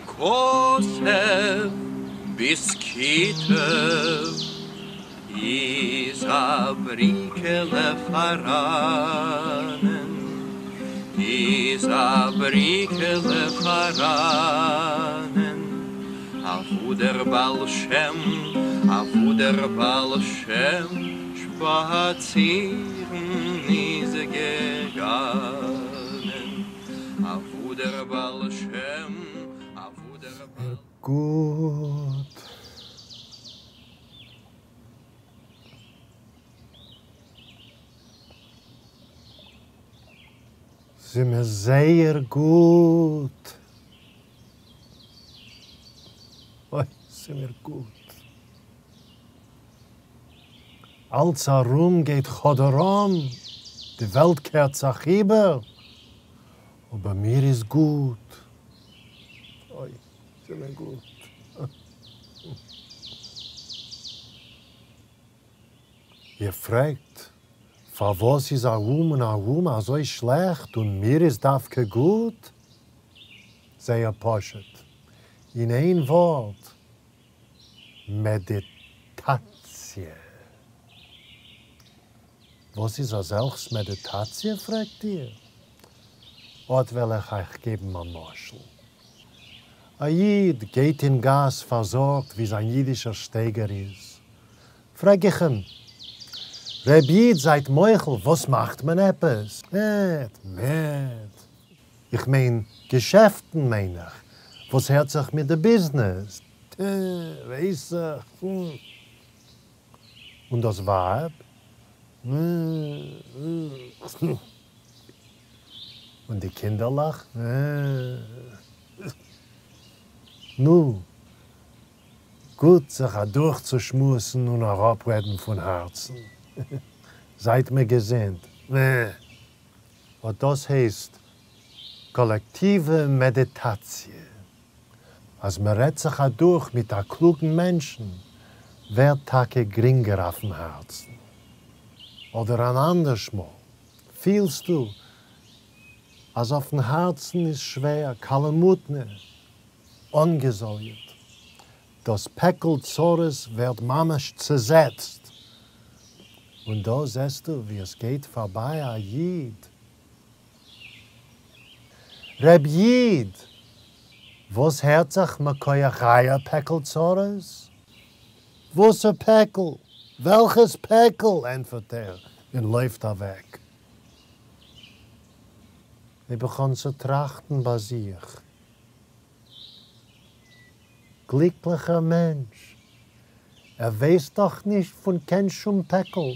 קאסוב ביז קיטוב איז א בריקעלע פאראנען, איז א בריקעלע פאראנען, אוואו דער בעל שם, אוואו דער בעל שם שפאצירן איז געגאנען, אוואו דער בעל שם, אוואו דער בעל. גוט. ס'מיר זייער גוט. אוי, ס'מיר גוט. אלץ ארום גייט כאדאראם, די וועלט קערט זיך איבער, אבער מיר איז גוט. אוי, ס'מיר גוט. איר פרעגט, פארוואס איז ארום און ארום אזוי שלעכט און מיר איז דווקא גוט? זייער פשוט, אין איין ווארט, מעדיטאציע. וואס איז אזעלכס מעדיטאציע פרעגט איר? אט וועל איך אייך געבן א משל. א איד גייט אין גאס פארזארגט ווי זיין אידישער שטייגער איז. פרעג איך אים, ר' איד זייט מוחל וואס מאכט מען עפעס? מעט, מעט. איך מיין געשעפטן מיין איך, וואס הערט זיך מיט די ביזנעס? ט, ווייס איך. און דאס ווייב? און די קינדערלעך? נו, גוט זיך אדורכצושמועסן און אראפרעדן פון הארצן. זייט מיר געזונט. אט דאס הייסט קאלעקטיווע מעדיטאציע. אז מען רעדט זיך אדורך מיט א קלוגן מענטשן, ווערט טאקע גרינגער אויפן הארצן. אדער אן אנדערש מאל, פילסטו אז אויפן הארצן איז שווער, קאלעמוטנע, אנגעזאליעט, דאס פעקל צרות ווערט ממש צעזעצט, און דא זעסטו ווי עס גייט פארביי א איד, ר' איד! וואס הערט זיך מכח אייער פעקל צרות? וואסער פעקל? וועלכעס פעקל? ענטפערט ער און לויפט אוועק. הייב איך אן צו טראכטן ביי זיך, גליקליכער מענטש, ער ווייסט דאך נישט פון קיין שום פעקל.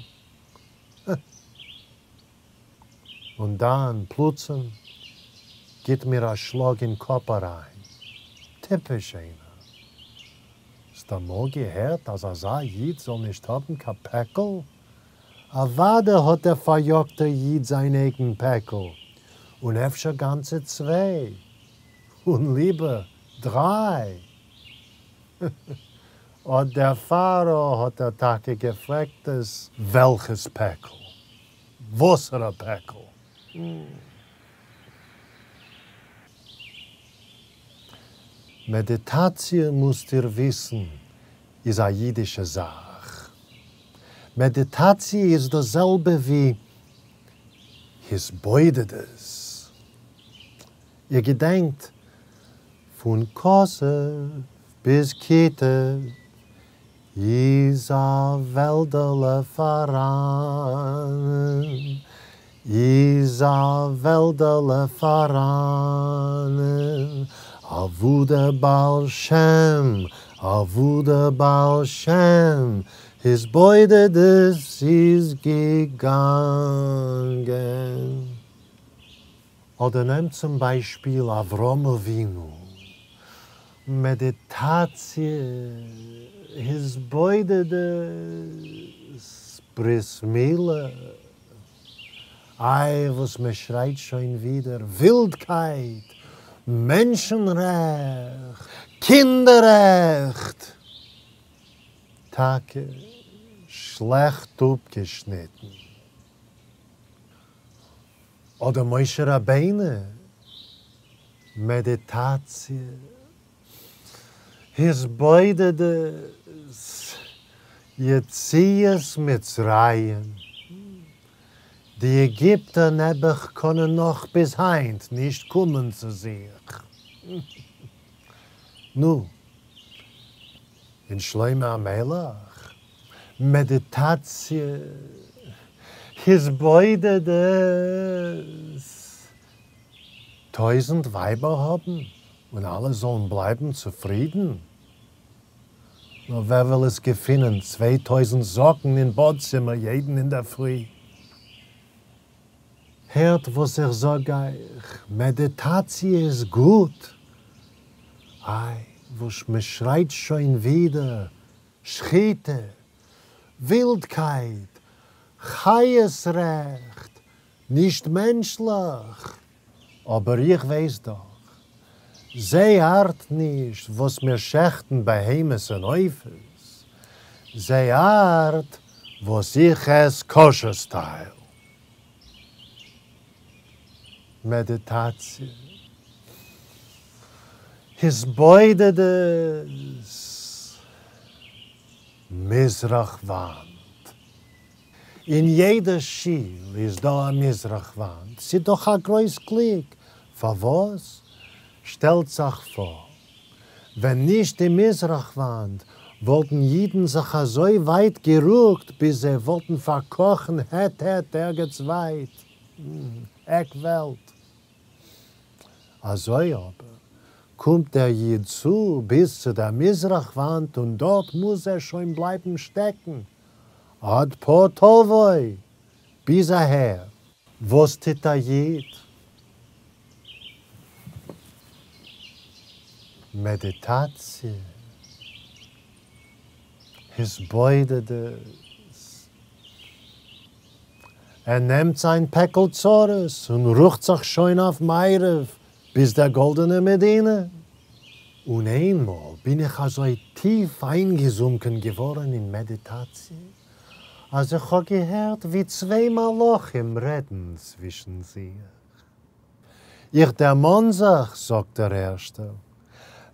און דאן פלוצים גיט מיר א שלאג אין קאפ אריין, טיפש איינער! האסט אמאל געהערט אז אזא איד זאל נישט האבן קיין פעקל? אוודאי האט דער פאריאגטער איד זיין אייגן פעקל, און אפשר גאנצע צוויי, און ליבער דריי. אט דערפאר האט ער טאקע געפרעגט עס וועלכעס פעקל? וואסערע פעקל? מעדיטאציע מוזט איר וויסן איז א אידישע זאך. מעדיטאציע איז דאס זעלבע ווי התבודדות. איר געדענקט פון קאסוב ביז קיטוב איז א וועלדעלע פאראנען, איז א וועלדעלע פאראנען, אוואו דער בעל שם, אוואו דער בעל שם התבודדות איז געגאנגען. אדער נעם צום ביישפיל אברהם אבינו, מעדיטאציע, התבודדות, ברית מילה, איי וואס מען שרייט שוין ווידער, ווילדקייט, מענטשן-רעכט, קינדער-רעכט, טאקע שלעכט אפגעשניטן. אדער משה רבינו, מעדיטאציע, התבודדות, יציאת מצרים, די עגיפטער נעבעך קאנען נאך ביז היינט נישט קומען צו זיך. נו, און שלמה המלך? מעדיטאציע, התבודדות, טויזענט ווייבער האבן און אלע זאלן בלייבן צופרידן? נאר ווער וויל עס געפינען 2000 זאקן אין באדצימער יעדן אינדערפרי? הערט וואס איך זאג אייך, מעדיטאציע איז גוט! איי וואס מען שרייט שוין ווידער, שחיטה, ווילדקייט, חיות רעכט, נישט מענטשליך! אבער איך ווייס דאך, זיי ארט נישט וואס מיר שעכטן בהמות און עופות, זיי ארט וואס איך עס כשר סטייל. מעדיטאציע, התבודדות, מזרח וואנט. אין יעדע שיל איז דא א מזרח וואנט, ס'איז דאך א גרויס גליק, פארוואס? שטעלט זיך פאר, ווען נישט די מזרח וואנט, וואלטן אידן זיך אזוי ווייט גערוקט ביז זיי וואלטן פארקראכן העט העט ערגעץ ווייט, עק וועלט. אזוי אבער קומט דער איד צו ביז צו דער מזרח וואנט און דארט מוז ער שוין בלייבן שטעקן עד פה תבוא, ביז אהער. וואס טוט א איד? מעדיטאציע, התבודדות, ער נעמט זיין פעקל צרות און רוקט זיך שוין אויף מערב ביז דער גאלדענער מדינה. און איינמאל בין איך אזוי טיף איינגעזונקען געווארן אין מעדיטאציע, אז איך האב געהערט ווי צוויי מלאכים רעדן צווישן זיך. איך דערמאן זיך, זאגט דער ערשטער,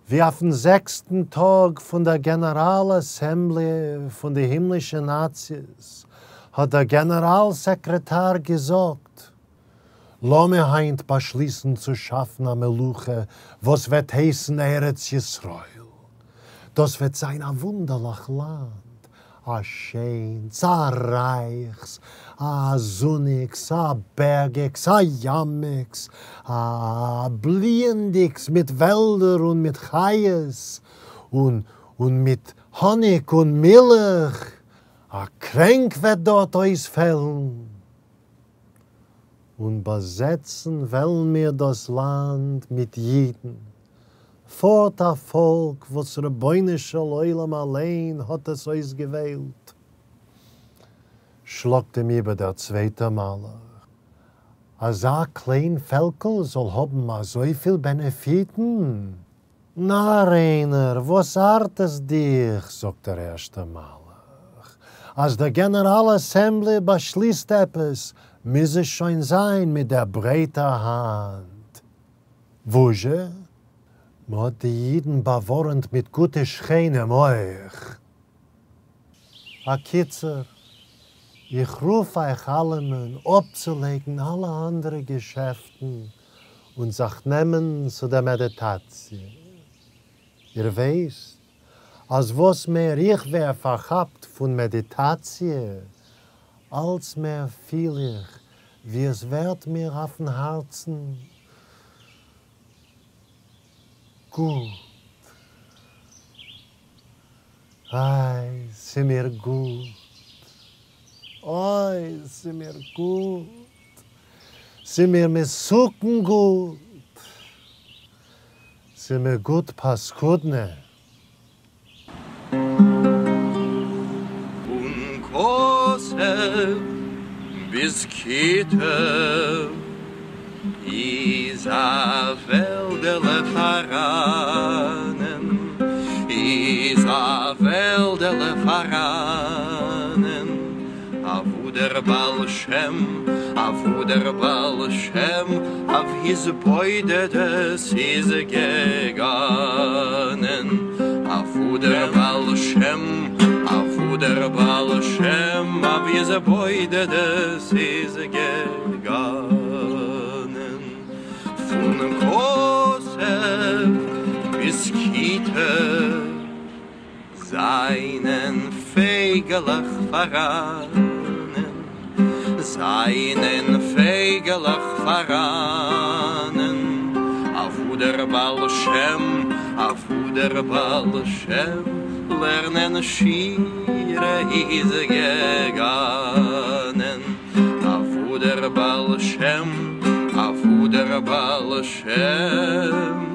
ווי אויפן זעקסטן טאג פון דער גענעראל אסעמבלי פון די הימלישע נאציעס האט דער גענעראל סעקרעטאר געזאגט, לאמיר היינט באשליסן צו שאפן א מלוכה וואס וועט הייסן ארץ ישראל. דאס וועט זיין א וואונדערליך לאנד, א שיינס, א רייכס, א זוניגס, א בערגיגס, א ימיגס, א בליענדיגס מיט וועלדער און מיט חיות, און און מיט האניג און מילך, א קרענק וועט דארט אויספעלן. און באזעצן וועלן מיר דאס לאנד מיט אידן, פארט א פאלק וואס רבונו של עולם אליין האט עס אויסגעוועלט. שלאגט אים איבער דער צווייטער מלאך, אזא קליין פעלקל זאל האבן אזויפיל בענעפיטן? נאר איינער, וואס ארט עס דיך, זאגט דער ערשטער מלאך, אז דער גענעראל אסעמבלי באשליסט עפעס, מוז עס שוין זיין מיט דער ברייטער האנט. וואזשע? מ'האט די אידן באווארענט מיט גוטע שכנים אויך. אקיצור, איך רוף אייך אלעמען אפצולייגן אלע אנדערע געשעפטן און זיך נעמען צו דער מעדיטאציע. איר ווייסט אז וואס מער איך ווער פארכאפט פון מעדיטאציע, אלץ מער פיל איך ווי עס ווערט מיר אויפן הארצן גוט. איי, ס'מיר גוט. אוי, ס'מיר גוט. ס'מיר מסוכן גוט. ס'מיר גוט פאסקודנע. פון קאסוב ביז קיטוב איז א וועלדעלע פאראנען, איז א וועלדעלע פאראנען, אוואו דער בעל שם, אוואו דער בעל שם אויף התבודדות איז געגאנען. התבודדות איז געגאנען פון קאסוב ביז קיטע זיינען פייגעלעך פאראנען זיינען פייגעלעך פאראנען אוואו דער בעל שם אוואו דער בעל שם לערנען שירה איז געגאנען אוואו דער בעל שם אוואו דער בעל שם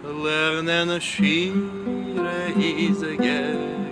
לערנען שירה איז געגאנען.